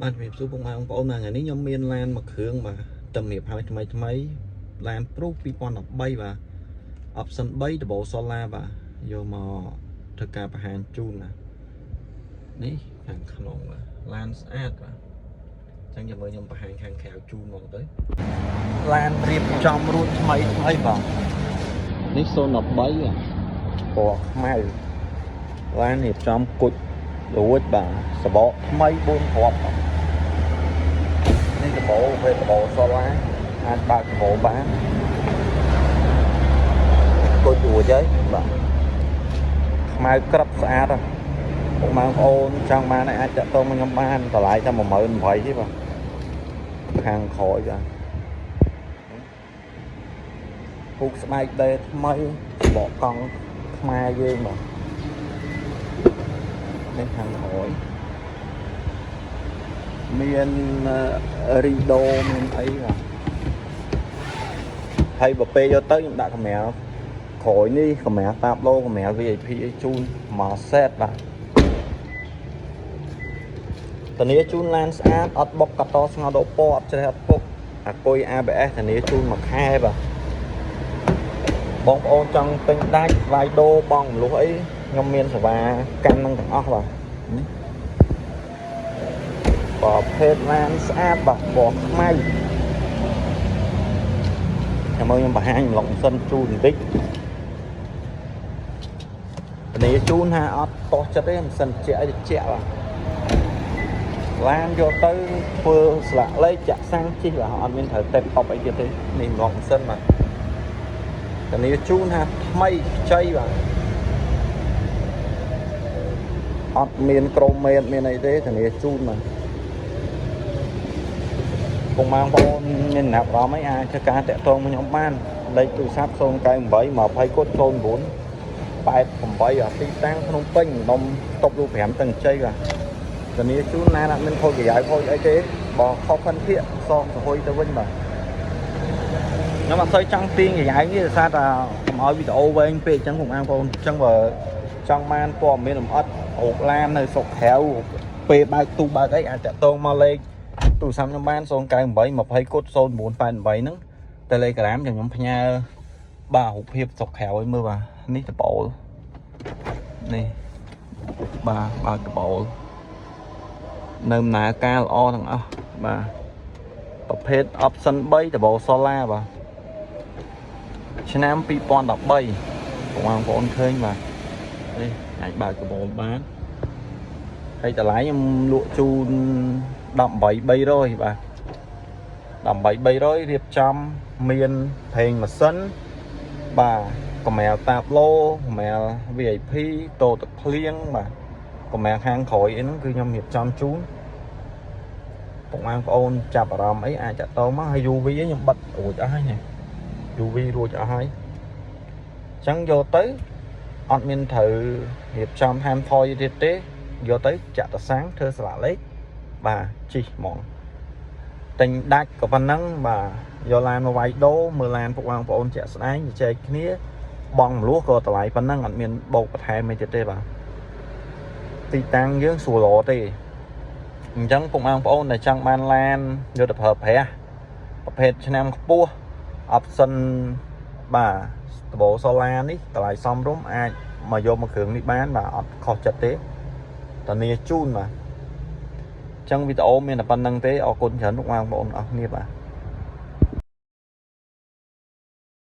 បាទជំរាបសួរពុកម៉ែបងប្អូនថ្ងៃនេះខ្ញុំមានឡានមួយគ្រឿងបាទតែរៀបហើយថ្មីថ្មីឡាន Prius 2013បាទ option 3ដបូសូឡាបាទយកមកធ្វើការបង្ហាញជូនណានេះខាងក្នុងបាទឡានស្អាតបាទអញ្ចឹងចាំមើលខ្ញុំបង្ហាញខាងក្រៅជូនមកទៅឡានរៀបចំរួចថ្មីថ្មីបាទនេះ013បាទពណ៌ខ្មៅឡានរៀបចំគុជរួចបាទសបកថ្មី4គ្រាប់បាទនេះដបូពេលដបូសូឡាអាចបើកដបូបានគុជរួចហើយបាទខ្មៅក្រឹបស្អាតហ៎ពុកម៉ែបងប្អូនចង់បានអាចតាក់ទងមកខ្ញុំបានតម្លៃតែ18000ទេបាទខាងក្រោយបាទពូកស្បែកដេថ្មីបកកង់ខ្មែរយើងបាទនេះខាងក្រោយមានរីដូមានអីបាទហើយបើពេលយកទៅខ្ញុំដាក់កាមេរ៉ាក្រោយនេះកាមេរ៉ាតាប្លូកាមេរ៉ា VIP អីជូនមួយសេតបាទធានាជូនឡានស្អាតអត់បុកកតស្ងោដោពណ៌អត់ច្រេះអត់ពុកអាគុយ ABS ធានាជូនមួយខែបាទបងប្អូនចង់ទិញដាច់វាយដូបងមលុះអីខ្ញុំមានសេវាកម្មនឹងទាំងអស់បាទនេះប្រភេទឡានស្អាតបាទពណ៌ខ្មៅចាំមើលខ្ញុំបង្ហាញម្លុកម៉ាស៊ីនជូនបន្តិចធានាជូនថាអត់តោះចិត្តទេម៉ាស៊ីនជាក់អីជាក់បាទឡានយកទៅធ្វើស្លាកលេខចាក់សាំងជិះបាទអត់មានត្រូវតេបតប់អីទៀតទេនេះម្លុកម៉ាស៊ីនបាទធានាជូនថាថ្មីខ្ចីបាទអត់មានក្រូមេតមានអីទេធានាជូនបាទពុកម៉ែបងប្អូនមានចំណាប់អារម្មណ៍អីអាចធ្វើការតាក់ទងមកខ្ញុំបានលេខទូរស័ព្ទ098 20គុត09 88អាទីតាំងភ្នំពេញដុំស្តុបរូប5តឹងជ័យបាទធានាជូនណាអត់មានខូចប្រយោជន៍ខូចអីទេបើខុសខិនភាកសងសហុយទៅវិញបាទខ្ញុំអត់សូវចង់ទាញប្រយោជន៍ទេដោយសារតែកុំឲ្យវីដេអូវែងពេកអញ្ចឹងពុកម៉ែបងប្អូនអញ្ចឹងបើចង់បានព័ត៌មានលម្អិតរូបឡាននៅស្រុកក្រៅពេលបើកទូបើកអីអាចតាក់ទងមកលេខទូរស័ព្ទខ្ញុំបាន098 20គុត0988ហ្នឹង Telegram ចាំខ្ញុំផ្ញើបាទរូបភាពស្រុកក្រៅឲ្យមើលបាទនេះដបូលនេះបាទបើកដបូលនៅដំណើរការល្អទាំងអស់បាទប្រភេទ option 3ដបូល solar បាទឆ្នាំ2013បងប្អូនឃើញបាទនេះអាចបើកដបូលបានហើយតម្លៃខ្ញុំលក់ជូន18300បាទ18300រៀបចំមានប្រេងម៉ាស៊ីនបាទកម្រាលតាប្លូកម្រាល VIP តោទឹកភ្លៀងបាទកម្រាលខាងក្រោយអីហ្នឹងគឺខ្ញុំរៀបចំជូនពុកម៉ែបងប្អូនចាប់អារម្មណ៍អីអាចតាក់ទងមកហើយ UV ខ្ញុំបិទរួចអស់ហើយនេះ UV រួចអស់ហើយអញ្ចឹងយកទៅអត់មានត្រូវរៀបចំថែមថយទៀតទេយកទៅចាក់តសាំងធ្វើស្លាកលេខបាទជីកហ្មងទិញដាច់ក៏ប៉ុណ្ណឹងបាទយកឡានមកវាយដូរមើលឡានពុកបងប្អូនជាក់ស្ដែងជជែកគ្នាបងមលួសក៏តម្លៃប៉ុណ្ណឹងអត់មានបោកបន្ថែមអីទៀតទេបាទទីតាំងយើងស្រួលរទេអញ្ចឹងពុកបងប្អូនដែលចង់បានឡានយកទៅប្រើប្រាស់ប្រភេទឆ្នាំខ្ពស់ option បាទដបូសូឡានេះតម្លៃសមរម្យអាចមកយកមកគ្រឿងនេះបានបាទអត់ខុសចិត្តទេតានីជូនបាទអញ្ចឹងវីដេអូមានតែប៉ុណ្្នឹងទេអរគុណច្រើនពុកម៉ែបងប្អូនអរគ្នាបាទ។